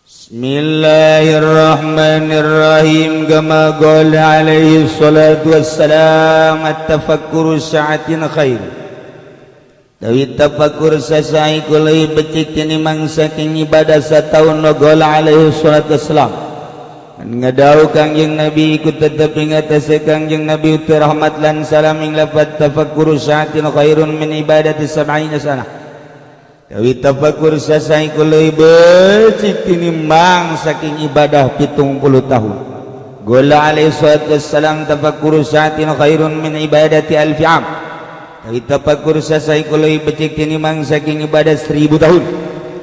Bismillahirrahmanirrahim. Kama qala alaihi salatu wassalam, at-tafakkuru sa'atin khair. Dawi tafakkur sasai kulai becik tinimang saking ibadah sataun. Qala alaihi salatu wassalam, ngadau Kangjeng Nabi ikut tetep ingatase Kangjeng Nabi uti rahmat lan salam ing lafat tafakkuru sa'atin khairun min ibadati sab'ina sanah. Dawi tafakur sasai kulai becik tinimbang saking ibadah 70 tahun. Gola alaihi salatu wassalam, tafakkuru sa'atin khairun min ibadati alfi am. Dawi tafakur sasai kulai becik tinimbang saking ibadah 1000 tahun.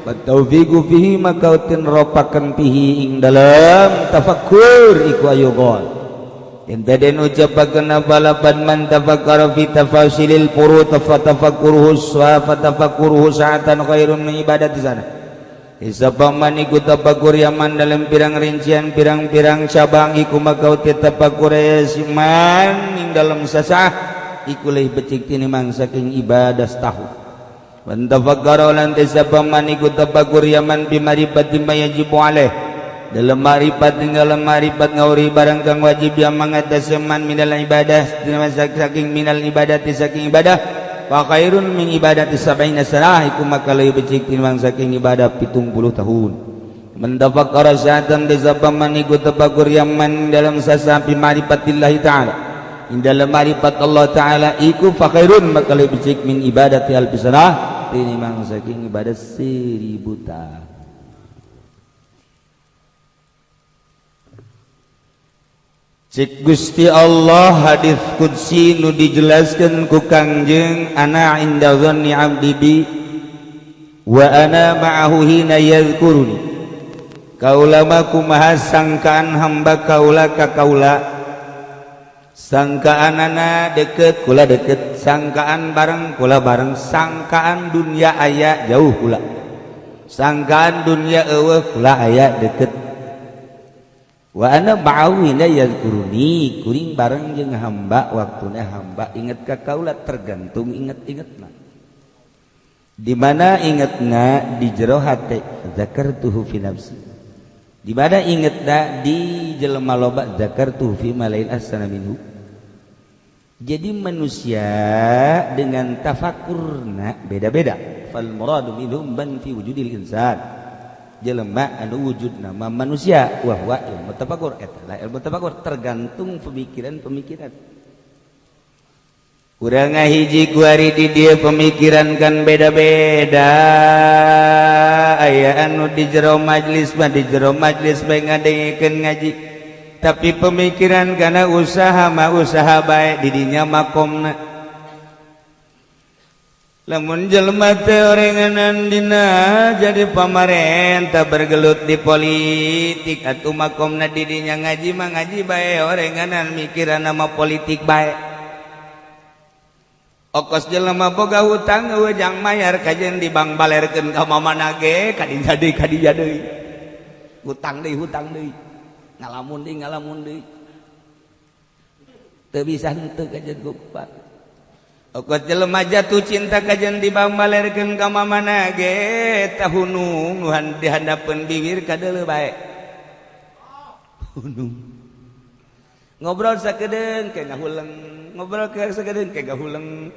Bataufiqu fihi maka utin ropakan fihi ing dalam tafakkur iku ayo gol. Dan tadi ucapakan apa lapan man tafakkara fi tafasilil furu tafakkuruhu fa tafakkuruhu sa'atan khairun min ibadati sana. Isapa man iku tafakur yaman dalam pirang rincian pirang-pirang cabang iku maka uti tafakur man ing dalam sasah iku leuwih becik tinimbang saking ibadah setahun. Wan tafakkara lan tisapa man iku tafakur yaman bi marifati ma yajibu alaih dalam marifat dalam marifat ngauri barang kang wajib yang mengatasi man minal ibadah saking minal ibadati saking ibadah fa khairun min ibadati sab'ina sanah iku maka leuwih becik tinimbang saking ibadah 70 tahun. Man tafakkara sa'atan tisapa man iku tafakur yaman dalam sasapi marifatillahi ta'ala in dalam marifat Allah ta'ala iku fa khairun maka leuwih becik min ibadati alfi sanah tinimbang saking ibadah 1000 tahun. Cik Gusti Allah hadis qudsi nu dijelaskan ku Kangjeng, ana inda dhanni abdi bi wa ana ma'ahu hina yadhkuruni. Kaula mah kumaha sangkaan hamba kaula ka kaula, sangkaanana deket kula deket, sangkaan bareng kula bareng, sangkaan dunia aya jauh kula, sangkaan dunia eueuh kula aya deket. Wa ana ma'ahu hina yadhkuruni, kuring bareng jeung hamba waktuna hamba inget ka kaula tergantung inget-ingetna. Di mana ingetna di jero hate zakartuhu fi nafsi. Di mana ingetna di jelema loba zakartuhu fi malail ahsana minhu. Jadi manusia dengan tafakurna beda-beda. Fal muradu minhum man fi wujudil insan. Jelema anu wujud nama manusia wah wa ilmu tafakur eta lah ilmu tafakur tergantung pemikiran-pemikiran. Urang ngahiji kuari di dieu pemikiran kan beda-beda. Aya anu di jero majlis mah di jero majlis bae ngadengekeun ngaji, tapi pemikiran kana usaha mah usaha bae di dinya makomna. Lamun jelema teh orenganan dina jadi pamarentah bergelut di politik atuh makomna di dinya ngaji mah ngaji bae orenganan mikiran nama politik bae. Okos jelema boga hutang eueuh jang mayar kajen di bank balerkeun ka mamana ge kadinya deui kadinya deui. Hutang deui ngalamun deui. Teu bisa henteu kajen gopak. Okot jelema jatuh cinta kajen di bank balerkeun ka mamana ge tahunung nu dihandapeun bibir kadeuleu bae. Hunung. Ngobrol sakedeung ke ngahuleng, ngobrol ke sakedeung ke ngahuleng.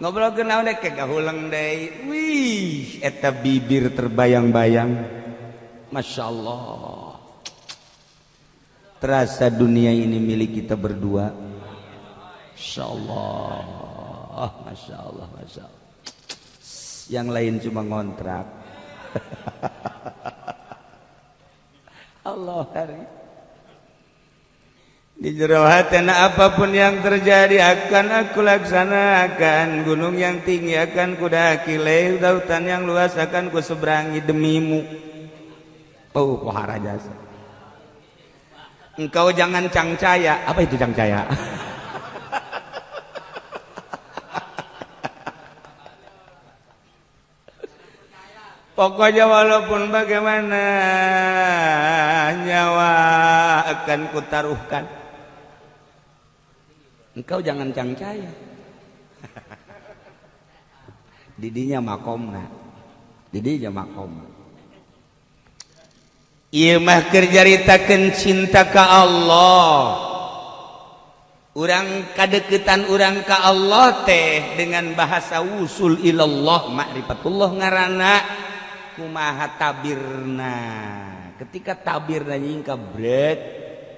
Ngobrol ke naon ke ngahuleng deui. Wih, eta bibir terbayang-bayang. Masya Allah. Terasa dunia ini milik kita berdua. Masya Allah. Oh, Masya Allah, Masya Allah. Yang lain cuma ngontrak. Allah hari. Di jero hatena apapun yang terjadi akan aku laksanakan. Gunung yang tinggi akan kudaki, lautan yang luas akan kuseberangi demimu. Oh, pohara jasa. Engkau jangan cangcaya. Apa itu cangcaya? Pokoknya walaupun bagaimana nyawa akan kutaruhkan. Engkau jangan cangcaya. Didinya makomna. Didinya makomna. Ieu mah keur nyaritakeun cinta ka Allah. Urang kadeketan urang ka Allah teh dengan bahasa wusul ilallah, ma'rifatullah ngaranna. Kumaha tabirna? Ketika tabirna nyingka brek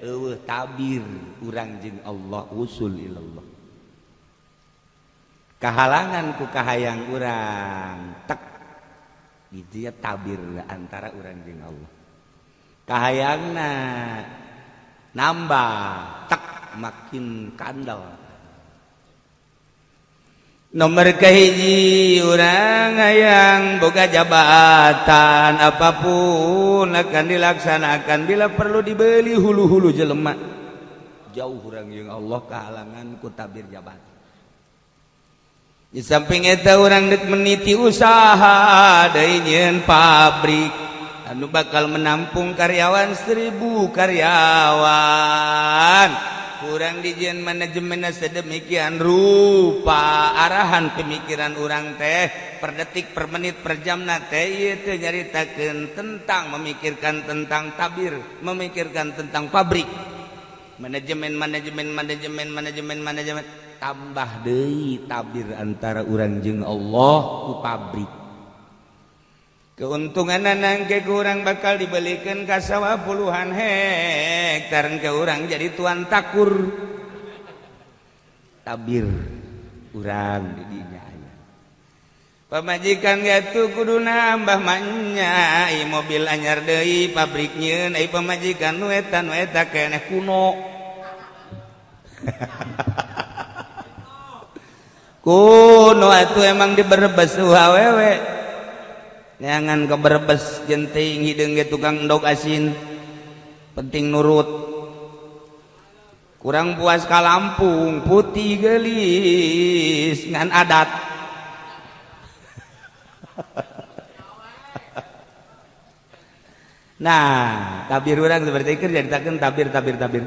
eueuh tabir urang jeung Allah wusul ilallah. Kahalangan ku kahayang urang tek gitu ya tabir antara urang jeung Allah. Kahayangna nambah tek makin kandel. Nomor kahiji urang hayang boga jabatan apapun akan dilaksanakan bila perlu dibeli hulu-hulu jelema. Jauh urang jeung Allah kahalangan ku tabir jabatan. Di samping eta urang deuk meniti usaha deui nyieun pabrik anu bakal menampung karyawan 1000 karyawan. Kurang dijieun manajemenna sedemikian rupa arahan pemikiran urang teh per detik per menit per jamna teh ieu teh nyaritakeun tentang memikirkan tentang tabir, memikirkan tentang pabrik. Manajemen manajemen manajemen manajemen manajemen tambah deui tabir antara urang jeung Allah ku pabrik. Keuntungan nangke kurang bakal dibelikan ka sawah puluhan hektar ke urang jadi tuan takur. Tabir urang di dinya aya. Pamajikan gatu kudu nambah manya ai mobil anyar deui pabrik nyieun ai pamajikan nu eta nu eta keneh kuno. Kuno atuh emang di Brebes awewe. Jangan ke Brebes jenting hideung ge tukang endog asin. Penting nurut. Kurang puas ka Lampung putih geulis ngan adat. Nah, tabir urang seperti itu nyaritakeun tabir tabir tabir.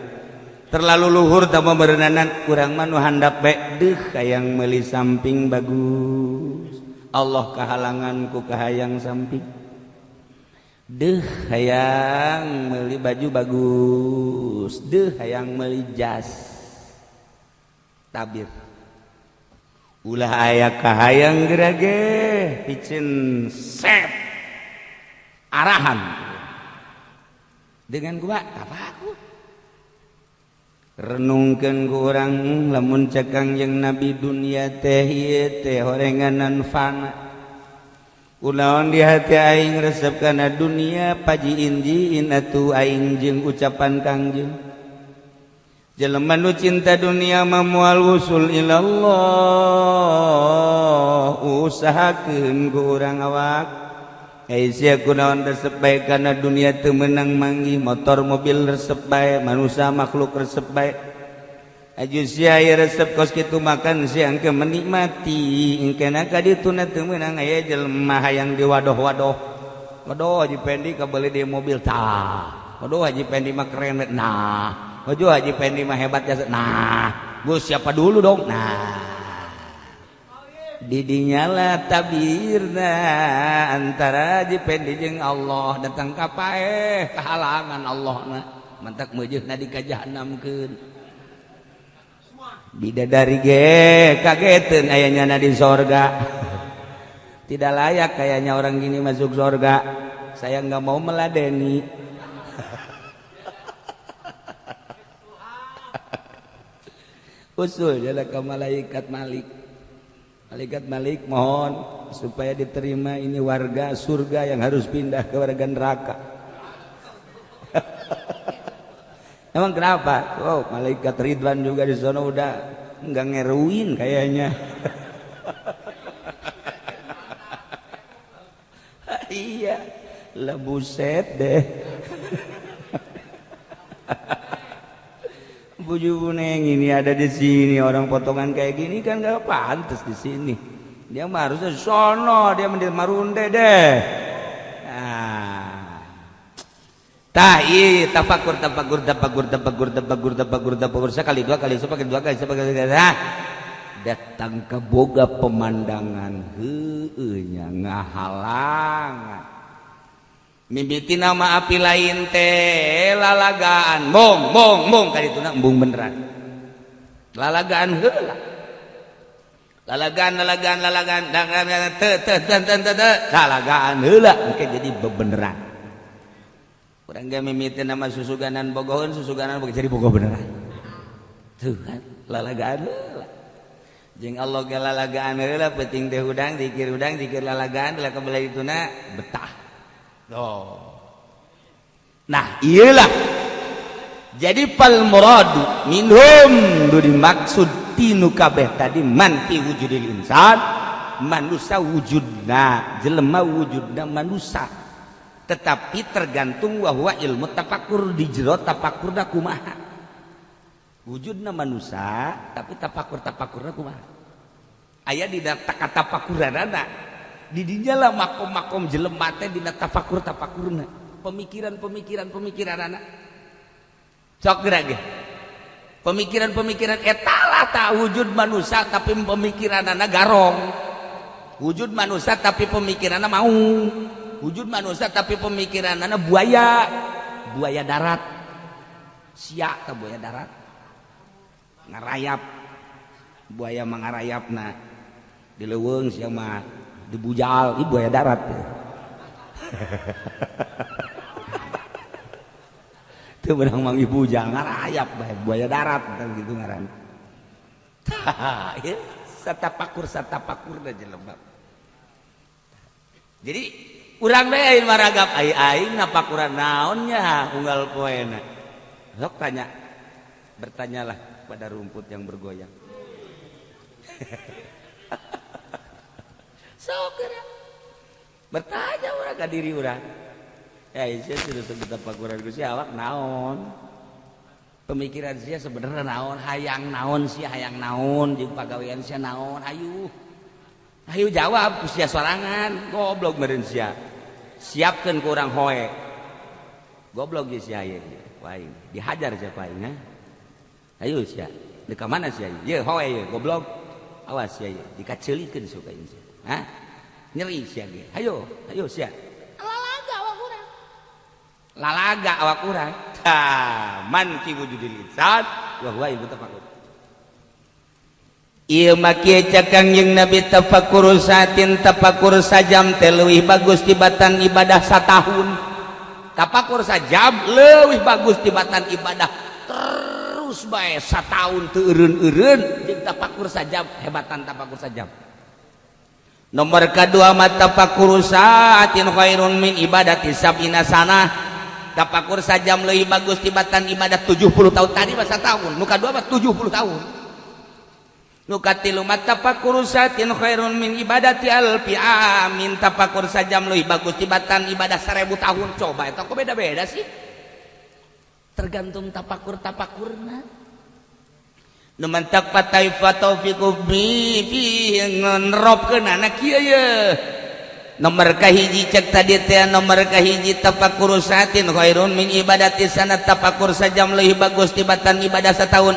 Terlalu luhur tambah berenanan kurang mah nu handap bae deuh hayang meuli samping bagus. Allah kahalangan ku kahayang samping. Deuh hayang meuli baju bagus, deuh hayang meuli jas. Tabir. Ulah aya kahayang gerage piceun set arahan. Dengan gua apa aku? Renungkeun ku urang lamun cekang jeung nabi dunia teh ieu teh horenganan fana. Kunaon di hati aing resep kana dunia paji injiin atuh aing jeung ucapan Kangjeng. Jelema nu cinta dunia mah moal wusul ilallah, usahakeun ku urang awak. Ai sia kunaon resep bae kana dunia teu meunang manggih motor mobil resep bae manusia makhluk resep bae. Aju sia ieu resep kos kitu makan siang ke menikmati engkena ka dituna teu meunang aya jelema hayang diwadoh-wadoh. Waduh Haji Pendi kabeuli di mobil tah. Waduh Haji Pendi mah keren nah. Waduh Haji Pendi mah hebat jasa nah. Gus siapa dulu dong nah. Didinyala tabirna antara Haji Pendi jeung Allah datang ka paeh kahalangan Allah na mantak meujeuhna di ka jahanamkeun. Bidadari ge kageteun aya nyana di sorga. Tidak layak kayaknya orang gini masuk sorga. Saya nggak mau meladeni. Usul jalan ke malaikat Malik. Malaikat Malik mohon supaya diterima ini warga surga yang harus pindah ke warga neraka. Emang kenapa? Oh, malaikat Ridwan juga di sana udah nggak ngeruin kayaknya. Iya, lah buset deh. Buju neng ini ada di sini orang potongan kayak gini kan nggak pantas di sini. Dia mah harusnya sono, dia mending marunde deh. Nah. Tah ieu tafakur tafakur tafakur tafakur tafakur tafakur tafakur sekali dua kali sepakali dua kali sepakali nah. Datang ke boga pemandangan heueuh nya ngahalangan. Mimiti nama api lain teh lalagaan bong bong bong kadituna embung beneran. Lalagaan heula. Lalagaan lalagaan lalagaan teu teu teu teu teu lalagaan heula engke jadi bebeneran. Urang ge mimiti nama susuganan bogoheun susuganan jadi bogoh beneran. Tuh kan lalagaan heula. Jeung Allah ge lalagaan heula penting teh hudang zikir lalagaan lah kabelah dituna betah. Oh. Nah, iyalah. Jadi fal muradu minhum nu dimaksud tinu kabeh tadi man fi wujudil insan, manusia wujudna, jelema wujudna manusia. Tetapi tergantung bahwa ilmu tafakur di jero tafakurna kumaha. Wujudna manusia, tapi tafakur-tafakurna kumaha. Aya dina tafakuranana. Di dinya lah makom-makom jelema teh dina tafakur-tafakurna, pemikiran-pemikiran pemikiranana. Sok geura ge. Pemikiran-pemikiran eta lah tak wujud manusia tapi pemikiranana garong. Wujud manusia tapi pemikiranana mau. Wujud manusia tapi pemikiranana buaya, buaya darat. Sia teh buaya darat. Ngarayap. Buaya mangarayapna. Di leuweung sia mah dibujal, ibu buaya darat. Itu benang mang ibu jangan ngarayap buaya darat gitu ngaran. Tah, ya, satapakur da jelema. Jadi urang teh aing maragap ai aing napakuran naonnya unggal poena. Sok tanya. Bertanyalah pada rumput yang bergoyang. Sok bertanya urang ka diri urang. Ya sia sudah sebut tapakuran ku sia awak naon. Pemikiran sia sebenarnya naon, hayang naon sia hayang naon jeung pagawean sia naon, hayu. Hayu jawab ku sia sorangan, goblok meureun sia. Siapkeun ku urang hoe. Goblok ge sia ieu. Ku aing dihajar sia ku aing ha. Hayu sia, di ka mana sia ieu? Ye hoe ye goblok. Awas sia ieu, dikaceulikeun sia ku aing sia. Hah? Nyeri sia ge. Hayo, hayo sia. Lalaga awak urang. Lalaga awak urang. Tah, man fi wujudil insan wa huwa ilmu tafakur. Ieu mah kieu cek Kangjeng Nabi tafakur saatin tafakur sajam teh leuwih bagus tibatan ibadah satahun. Tafakur sajam leuwih bagus tibatan ibadah terus bae satahun teu eureun-eureun jeung tafakur sajam hebatan tafakur sajam. Nomor kedua mata tafakur saatin khairun min ibadati sab'ina sanah. Tafakur sajam leuwih bagus tibatan ibadah 70 tahun. Tadi mah satahun, nu kadua mah 70 tahun. Nu katilu mah tafakur saatin khairun min ibadati alfi amin. Tafakur sajam leuwih bagus tibatan ibadah 1000 tahun. Coba eta kok beda-beda sih? Tergantung tafakur-tafakurna. Nu mantak pataifa taufiqu bi fi ngeropkeun kieu ye. Nomor kahiji cek tadi teh nomor kahiji tafakur saatin khairun min ibadati sanat. Tafakur sajam leuwih bagus tibatan ibadah satahun.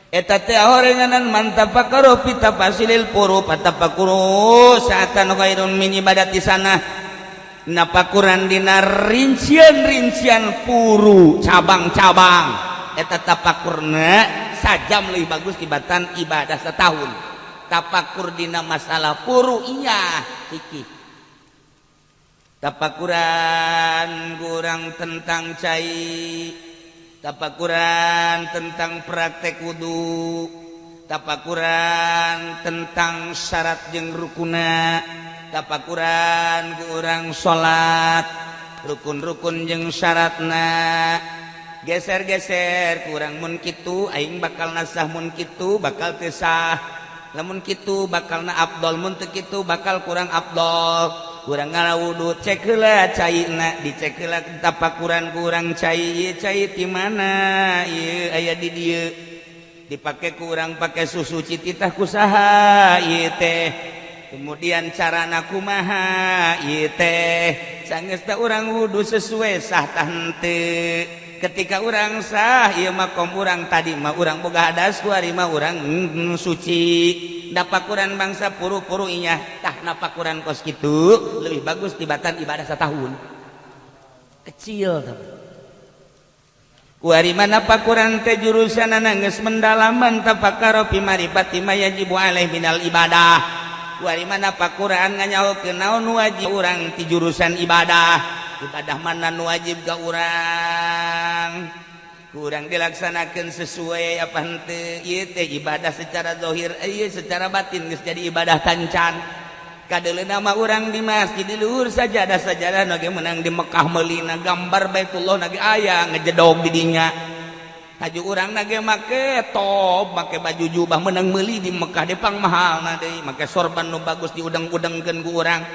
Eta teh horenganan man tafakkaru fi tafasilil furu fatafakuru saatan khairun min ibadati sanah. Napakuran dina rincian-rincian puru cabang-cabang eta tafakurna sajam leuwih bagus tibatan ibadah setahun. Tafakur dina masalah puru iya fikih. Tafakuran kurang tentang cai, tafakuran tentang praktek wudu, tafakuran tentang syarat jeung rukuna, tafakuran kurang salat, rukun-rukun jeung syaratna. Geser-geser kurang mun kitu aing bakal nasah, mun kitu bakal teu sah. Lamun kitu bakalna afdol, mun teu kitu bakal kurang afdol. Kurang ngawudu cek heula caina, dicek heula tapakuran kurang cai, ieu cai ti mana? Ieu aya di dieu. Dipake kurang pake susu cititah kusaha ieu teh. Kemudian carana kumaha ieu teh. Sanggeus teh urang wudu sesuai sah tah henteu. Ketika urang sah ieu makom urang tadi mah urang boga hadas kuari mah urang suci. Napakuran bangsa puru-puru inya tah napakuran kos kitu leuwih bagus tibatan ibadah satahun. Kecil tapi. Kuari mana pakuran teh jurusanana geus mendalaman tafakkara fi marifati ma yajibu alaihi minal ibadah. Kuari mana pakuran nganyahokeun naon wajib urang ti jurusan ibadah. Ibadah mana nu wajib ka urang? Kurang dilaksanakan sesuai apa henteu ieu teh ibadah secara zahir ieu secara batin geus jadi ibadah tancan. Kadeuleuna mah urang di masjid di luhur sajadah-sajadah nu ge meunang di Mekah meulina gambar Baitullah na ge aya ngejedog di dinya. Haju urang na ge make top, make baju jubah meunang meuli di Mekah de pang mahalna deui, make sorban nu bagus diudeng-udengkeun ku urang.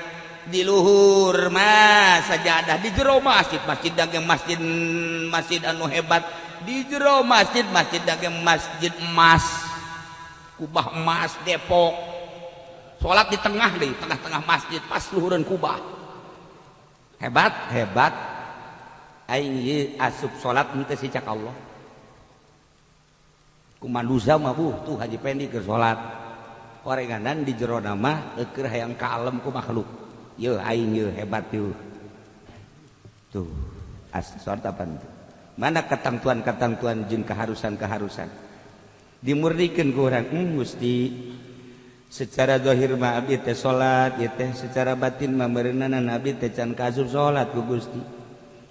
Di luhur mah sajadah di jero masjid, masjid dage masjid masjid anu hebat. Di jero masjid masjid dage masjid emas, kubah emas Depok. Salat di tengah deh, tengah-tengah masjid pas luhureun kubah. Hebat, hebat. Aing ieu asup salat henteu si cak Allah. Kumanusa mah buh tuh Haji Pendi keur salat. Horenganan di jero mah keur hayang kalem ku makhluk. Yeuh aing yeuh hebat yeuh. Tuh, as salat apaan tuh? Mana ketentuan-ketentuan jeung keharusan-keharusan dimurnikan ku urang. Gusti secara zahir mah abdi teh salat ieu teh secara batin mah meureunana abdi teh can kaasup salat ku Gusti.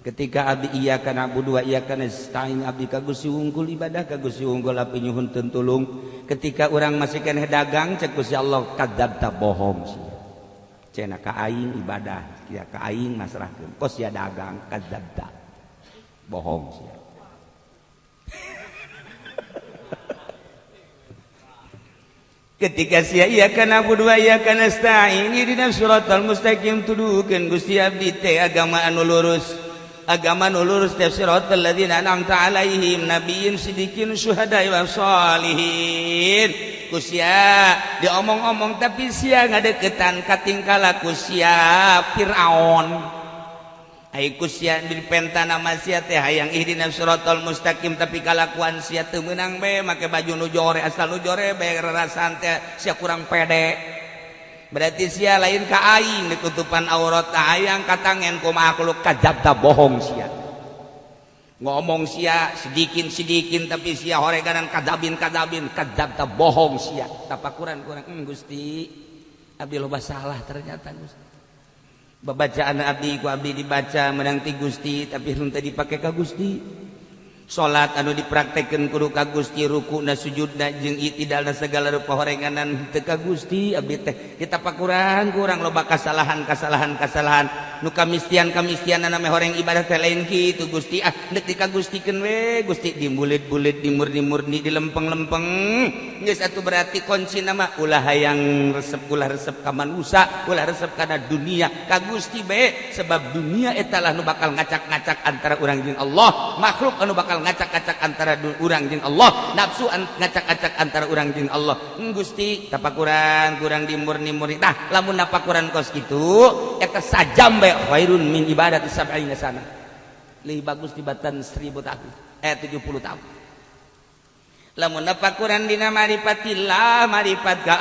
Ketika abdi iyyaka na'budu wa iyyaka nasta'in abdi ka Gusti wungkul ibadah ka Gusti wungkul abdi nyuhun tulung. Ketika urang masih keneh dagang cek Gusti Allah kadzabta bohong sia. Cenah ka aing ibadah sia ka aing masrahkeun kos sia dagang kadzabta bohong sia. Ketika sia iyyaka na'budu wa iyyaka nasta'in ihdinas siratal mustaqim tuduhkeun Gusti abdi teh agama anu lurus. Agama anu lurus teh siratal ladzina an'amta alaihim nabiyyin sidiqin syuhada wa sholihin. Ku sia diomong-omong tapi sia ngadeukeutan ka tingkah laku sia Firaun. Ai ku sia dipentana mah sia teh hayang ihdinas siratal mustaqim tapi kalakuan sia teu meunang bae make baju nu jore asal nu jore bae rarasaan teh sia kurang pede. Berarti sia lain ka aing ditutupan aurat hayang katangen ku makhluk kadzabta bohong sia. Ngomong sia sidikin-sidikin tapi sia horeganan kadzabin-kadzabin kadzabta bohong sia. Tapakuran kurang Gusti abdi loba salah ternyata Gusti. Babacaan abdi ku abdi dibaca menang ti Gusti tapi henteu dipake ka Gusti. Salat anu dipraktekeun kudu ka Gusti rukuna sujudna jeung itidalna segala rupa horenganan henteu ka Gusti abdi teh ditapakuran kurang loba kasalahan-kasalahan nu kamistian-kamistianana meh horeng ibadah teh lain kitu Gusti ah deuk dikagustikeun we Gusti dimulit-bulit dimurni-murni dilempeng-lempeng geus atuh berarti kuncina mah ulah hayang resep ulah resep ka manusa ulah resep kana dunia ka Gusti bae sebab dunia eta lah nu bakal ngacak-ngacak antara urang jeung Allah makhluk anu bakal ngacak-ngacak antara urang jeung Allah nafsu ngacak-ngacak antara urang jeung Allah. Gusti tapakuran kurang dimurni-murni tah lamun napakuran kos kitu eta sajam bae khairun min ibadati sab'ina sana leuwih bagus tibatan 1000 tahun 70 tahun. Lamun napakuran dina marifatillah marifat ka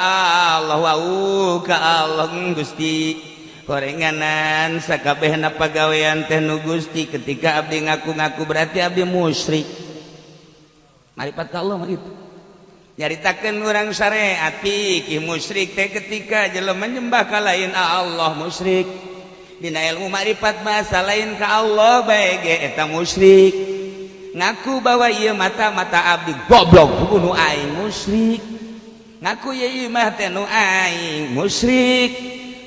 Allah wau ka Allah Gusti horenganan sakabehna pagawean teh nu Gusti ketika abdi ngaku-ngaku berarti abdi musyrik. Marifat ka Allah mah itu. Nyaritakeun urang syariat fikih musyrik teh ketika jelema nyembah ka lain Allah musyrik. Dina ilmu marifat mah lain ka Allah bae ge eta musyrik. Ngaku bahwa ieu mata-mata abdi goblok bunuh aing musyrik. Ngaku ieu mah teh nu aing musyrik.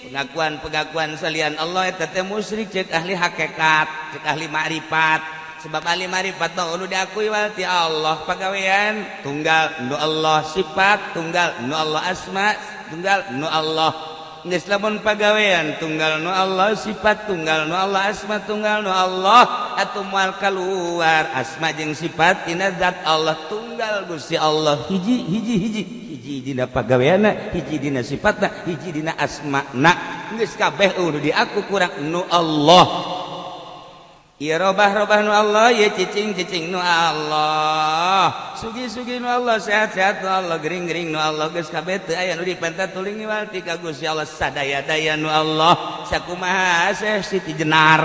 Pengakuan-pengakuan salian Allah eta teh musyrik cek ahli hakikat, cek ahli ma'rifat. Sebab ahli ma'rifat mah anu diakui ti Allah pagawean tunggal nu Allah sifat tunggal nu Allah asma tunggal nu Allah. Geus lamun pagawean tunggal nu Allah sifat tunggal nu Allah asma tunggal nu Allah atuh moal kaluar asma jeung sifat tina zat Allah tunggal Gusti Allah hiji hiji hiji hiji dina pagaweanna hiji dina sifatna hiji dina asmana geus kabeh nu diaku kurang nu Allah. Ieu robah-robah nu Allah ieu cicing-cicing nu Allah sugi-sugi nu Allah sehat-sehat nu Allah gering-gering nu Allah geus kabeh teu aya nu dipenta tuling niwal ti ka Gusti Allah sadaya-daya nu Allah sakumaha seh Siti Jenar.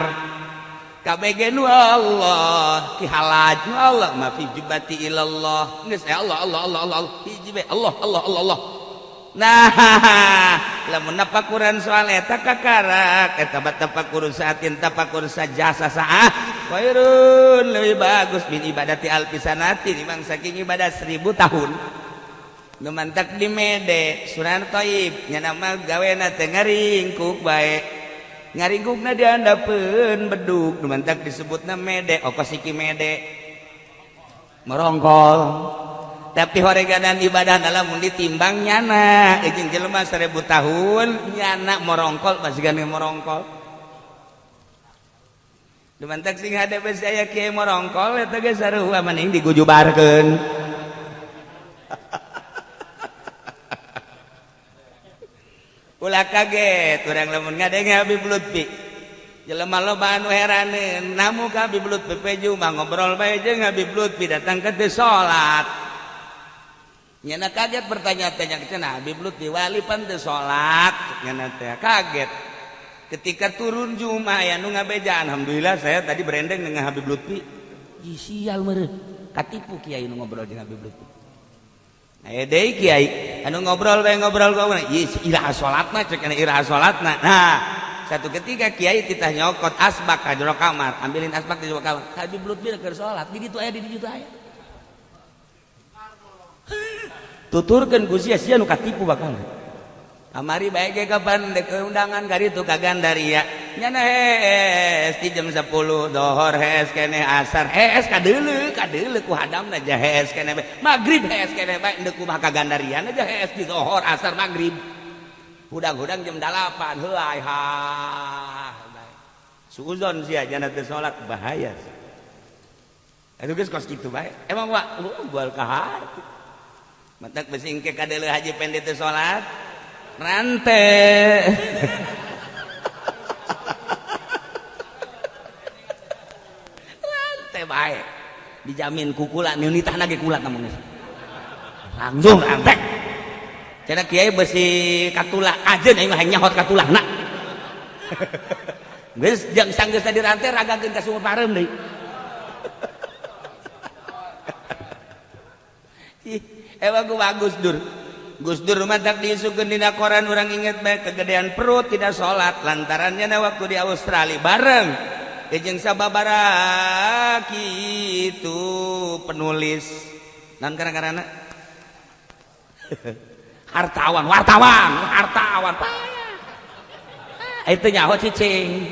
KBG nu Allah ki halaj nu Allah ma fi jubati ilallah geus Allah Allah Allah Allah hiji bae Allah Allah Allah Allah. Nah lamun tafakuran soal eta kakarak eta tafakur saatin tafakur sajasa saah khairun leuwih bagus min ibadati alfisanati nimang saking ibadah 1000 tahun. Nu mantak di mede Sunan Thaib nya mah gawena teh ngaringkuk bae. Ngaringkukna diandapeun bedug nu mantak disebutna mede okos iki mede merongkol. Tapi horeganan ibadah lamun ditimbang nyana jeung jelema 1000 tahun nyana morongkol masih gane morongkol. Nu mantak sing hade besi aya kiai morongkol eta ge sarua mending digujubarkeun. Ulah kaget urang lamun ngadenge Habib Lutfi. Jelema loba anu heraneun, namu ka Habib Lutfi peju mah ngobrol bae jeung Habib Lutfi datang ke teu salat. Nyana kaget bertanya-tanya cenah Habib Lutfi wali pan teu salat, nyana teh kaget. Ketika turun Jumat aya nu ngabejaan, alhamdulillah saya tadi berendeng dengan Habib Lutfi. Ih sial meureun, katipu kiai nu ngobrol jeung Habib Lutfi. Aya deui kiai anu ngobrol bae ngobrol gobrol ieu iraha salatna cek iraha salatna. Nah, satu ketika kiai titah nyokot asbak ka jero kamar, ambilin asbak di jero kamar. Habib Lutfi keur salat, di ditu aya di ditu aya. Tuturkeun ku sia sia nu katipu bakal. Kamari bae ge kapan dek undangan ka ditu ka Gandaria. Nyana hees di jam 10 dohor hees keneh asar hees kadeuleu kadeuleu ku hadamna ja hees keneh bae. Magrib hees keneh bae endek kumaha ka Gandaria aja hees di dohor asar magrib. Hudang-hudang jam 8 heuay ha. Suuzon sia jana teu salat bahaya. Atuh geus kos kitu bae. Emang wa bual ka harti. Matak besi engke kadeuleu haji pende teu salat. Rante. Rante bae. Dijamin kukula nitahna ge kula namun. Langsung rantek. Cenah kiai besi katulah ajeun aing mah hayang nyahot katulahna. Geus jang sanggeus tadi rante ragakeun ka sumur pareum deui. Ih, emang bagus dur. Gus Dur mantak diisukeun dina koran urang inget bae kegedean perut tidak salat lantarannya na waktu di Australia bareng jeung sababara kitu penulis nan karena hartawan wartawan hartawan payah itu nyaho cicing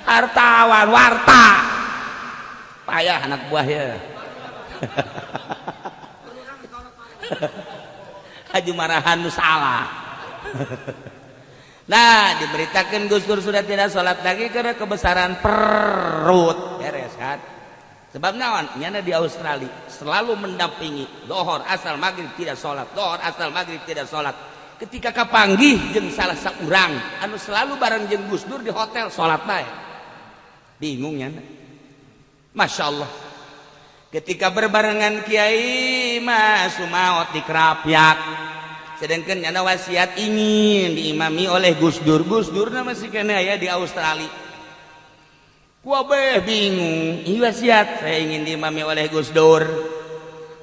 hartawan warta payah anak buah ya. Haji marahan nu salah. Nah diberitakan Gus Dur sudah tidak sholat lagi karena kebesaran perut beres kan. Sebab naon nyana di Australia selalu mendampingi dohor asal maghrib tidak sholat, dohor asal maghrib tidak sholat. Ketika kapanggih jeung salah saurang anu selalu bareng jeung Gus Dur di hotel sholat bae. Bingung nyana. Masya Allah. Ketika berbarengan kiai mas sumaot di Krapyak, sedangkan nyana wasiat ingin diimami oleh Gus Dur. Gus Dur masih kena ya di Australia. Kuabeh bingung, ini wasiat saya ingin diimami oleh Gus Dur.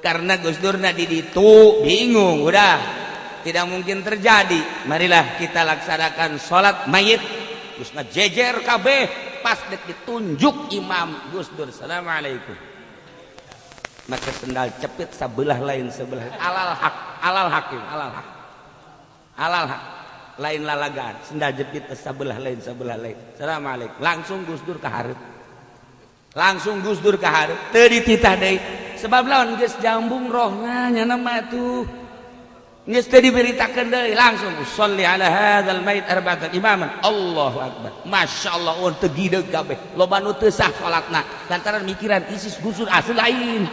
Karena Gus Dur na di ditu bingung, udah tidak mungkin terjadi. Marilah kita laksanakan sholat mayit. Gus jejer kabeh pas dek ditunjuk imam Gus Dur. Assalamualaikum. Maka sendal cepit sebelah lain sebelah alal hak alal hakim alal hak alal hak lain lalagan sendal jepit sebelah lain assalamualaikum langsung Gus Dur ka hareup langsung Gus Dur ka hareup teu dititah deui sebab lawan geus jambung rohna nyana mah tuh geus teu diberitakeun deui langsung sholli ala hadzal mait arba'atan imaman Allahu akbar masyaallah oh teu gideug kabeh loba nu teu sah salatna lantaran mikiran isis Gus Dur asli lain.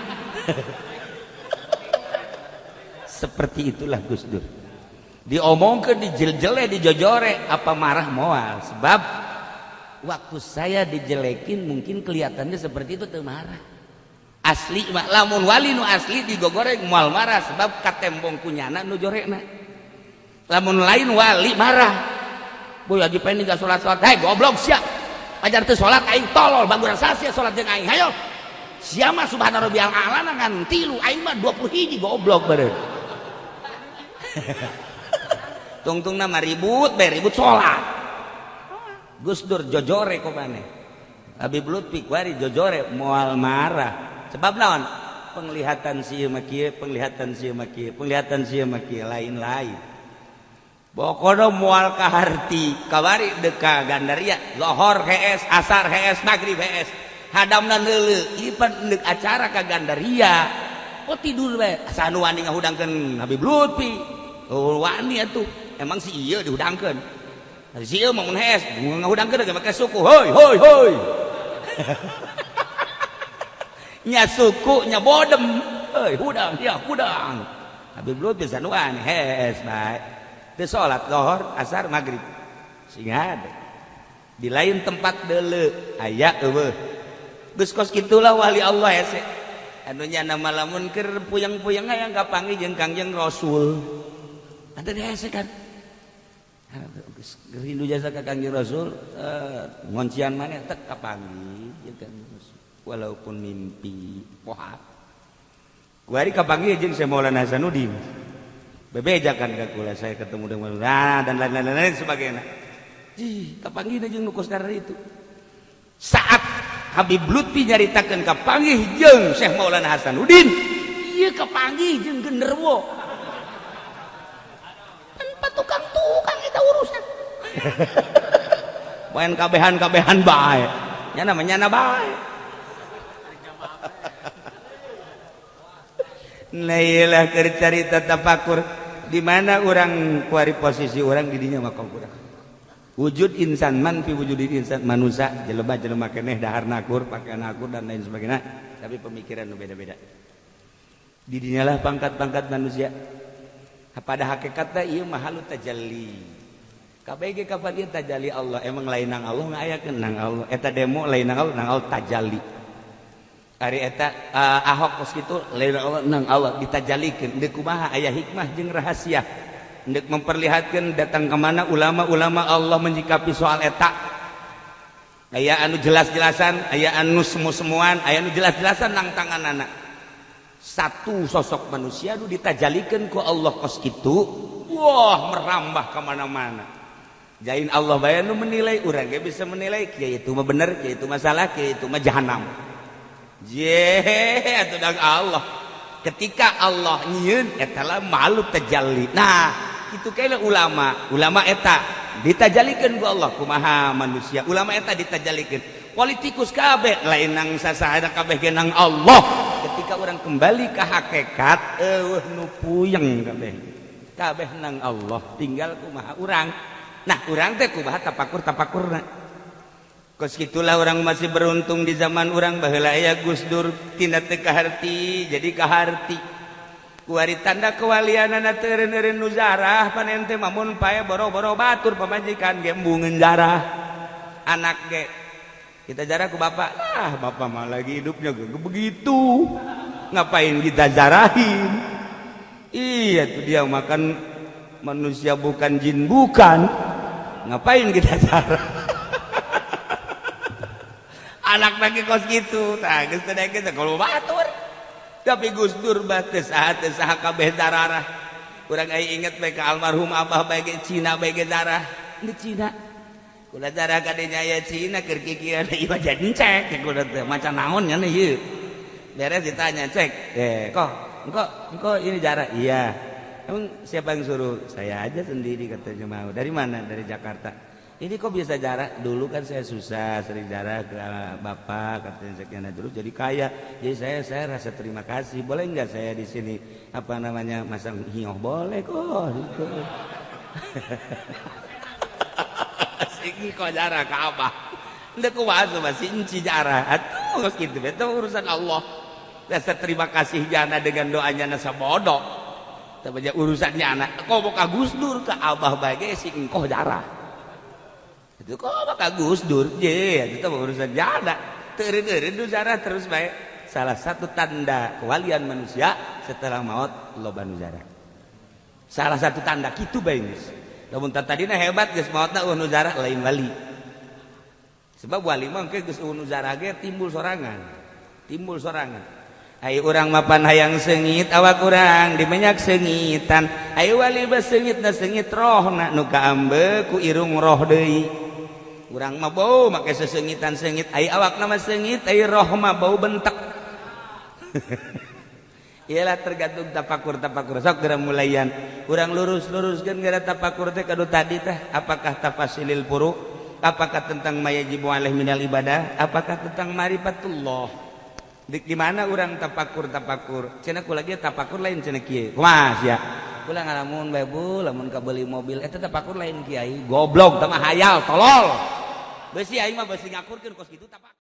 Seperti itulah Gus Dur. Diomongkeun dijeljele dijojore apa marah moal sebab waktu saya dijelekin mungkin kelihatannya seperti itu teu marah. Asli mah lamun wali nu asli digogoreng moal marah sebab katembong kunyana nu jorekna. Lamun lain wali marah. Boy Haji Pendi gak salat-salat. Hei goblok sia. Ajar teu salat aing tolol baguran sia salat jeung aing. Hayo. Sia mah subhana rabbiyal a'la ngan 3 aing mah 21 goblok beureun. Tungtungna mah ribut bae ribut salat. Gus Dur jojore ku maneh. Habib Lutfi kuari jojore moal marah. Sebab naon? Penglihatan si mah kieu, penglihatan si mah kieu, penglihatan si mah kieu lain-lain. Pokona moal kaharti, kawari deka Gandaria, lohor hees, asar hees, maghrib hees. Hadamna neuleuh, ieu pan deuk acara ka Gandaria. Oh tidur bae, asa anu wani ngahudangkeun Habib Lutfi. Oh wani atuh, emang si ieu dihudangkeun. Si ieu mah mun hees, ngahudangkeun ge make suku. Hoi hoi hoi. Nya suku nya bodem, heuy hudang ya hudang. Habib Lutfi sanuan hees bae. Teu salat lohor, asar, maghrib. Sing hade. Di lain tempat deuleu aya eueuh. Geus kos kitulah wali Allah hese. Anu nya nama lamun keur puyeng-puyeng aya kapanggih jeung Kangjeng Rasul. Atuh hese kan. Geus rindu jasa ka Kangjeng Rasul, ngoncian maneh tek kapanggih jeung Kangjeng Rasul. Walaupun mimpi poha. Kuari kapanggih jeung Syekh Maulana Hasanuddin. Bebejakan ka kula saya ketemu dengan nah, dan lain-lain sebagainya. Ih, kapanggih jeung nu kos karena itu. Saat Habib Lutfi nyaritakeun kapanggih jeung Syekh Maulana Hasanuddin, ieu kapanggih jeung genderuwo. Tanpa tukang-tukang eta urusan. Main kabehan-kabehan bae. Nya namanya nyana bae. Nah iyalah keur carita tafakur di mana orang kuari posisi orang di dinya mah kurang. Wujud insan man fi wujudil insan manusia jelema jelema keneh dahar nakur pakaian nakur dan lain sebagainya tapi pemikiran nu beda-beda. Di dinyalah pangkat-pangkat manusia. Pada hakikatna ieu mah halu tajalli. KBG kapan ieu tajalli Allah emang lain nang Allah ngayakeun nang Allah eta demo lain nang Allah nang Allah tajalli. Ari eta Ahok kos kitu lain Allah nang Allah ditajalikeun deuk kumaha aya hikmah jeung rahasia deuk memperlihatkeun datang ke mana ulama-ulama Allah menyikapi soal eta aya anu jelas-jelasan aya anu semu-semuan aya anu jelas-jelasan nang tanganana satu sosok manusia nu ditajalikeun ku Allah kos kitu wah merambah ka mana-mana jain Allah bae nu menilai urang ge bisa menilai kieu itu mah bener kieu itu masalah kieu itu mah jahanam. Ye, atuh dang Allah. Ketika Allah nyieun eta lah malu tajalli. Nah, kitu kae ulama. Ulama eta ditajalikeun ku Allah kumaha manusia. Ulama eta ditajalikeun. Politikus kabeh lain nang sasahana kabeh ge nang Allah. Ketika orang kembali ke hakikat eueuh nu puyeng kabeh. Kabeh nang Allah, tinggal kumaha urang. Nah, urang teh kumaha tapakur-tapakurna. Kos gitulah orang masih beruntung di zaman orang baheula aya Gus Dur tina teu kaharti jadi kaharti. Kuari tanda kewalianana teu eureun-eureun nu zarah panen teh mamun pae boro-boro batur pamajikan ge embungeun zarah. Anak ge kita jarah ku bapak, ah bapak mah lagi hidupnya ge begitu. Ngapain kita zarahin? Iya tuh dia makan manusia bukan jin bukan. Ngapain kita zarah? Anak lagi kos gitu, tah geus teh geus kalau batur. Tapi Gus Dur mah teu saha kabeh dararah. Urang aya inget bae ka almarhum abah bae ge Cina bae ge darah. Di Cina. Kula darah ka dinya aya Cina keur kikieuan ieu mah jadi cek kula teh maca naon nya ieu. Beres ditanya cek, kok engko ini darah? Iya. Emang siapa yang suruh? Saya aja sendiri katanya mau. Dari mana? Dari Jakarta. Ini kok bisa jarah? Dulu kan saya susah, sering jarah ke bapak, katanya sekian terus jadi kaya. Jadi saya rasa terima kasih. Boleh nggak saya di sini apa namanya masang hioh? Boleh kok. Gitu. Sing kok jarah ke abah. Ndek kumaha masih enci jarah. Atuh geus kitu itu urusan Allah. Rasa terima kasih jana dengan doanya nasa bodoh. Tapi urusannya anak. Kok mau ka Gus Dur ke abah bae ge sing engkoh jarah. Itu kok maka Gus Dur je itu urusan jada teureun-eureun nu zarah terus bae. Salah satu tanda kewalian manusia setelah maut loba nu zarah. Salah satu tanda kitu bae geus. Lamun tadina hebat geus maotna eueuh nu zarah, lain wali. Sebab wali mah engke geus eueuh nu zarah ge timbul sorangan, timbul sorangan. Ayo urang mapan hayang seungit awak urang di minyak seungitan. Ayo wali mah seungit na seungit rohna nu kaambe ku irung roh deui. Urang mah bau make seseungitan seungit, ayo awakna mah seungit, ayo roh mah bau bentek. Iyalah, tergantung tapakur tapakur. Sok geura mulayan urang lurus-luruskeun gara tapakur teh kadu tadi teh, apakah tafasilil furu, apakah tentang mayajibu alaih minal ibadah, apakah tentang marifatullah. Di mana urang tapakur tapakur cenah ku lagi tapakur lain cenah kieu kumaha sia kula ngalamun bae bu lamun kabeli mobil eta tapakur lain. Kiai goblok, tah mah hayal tolol. Besi aing mah besi ngakurkeun kos kitu tapakur.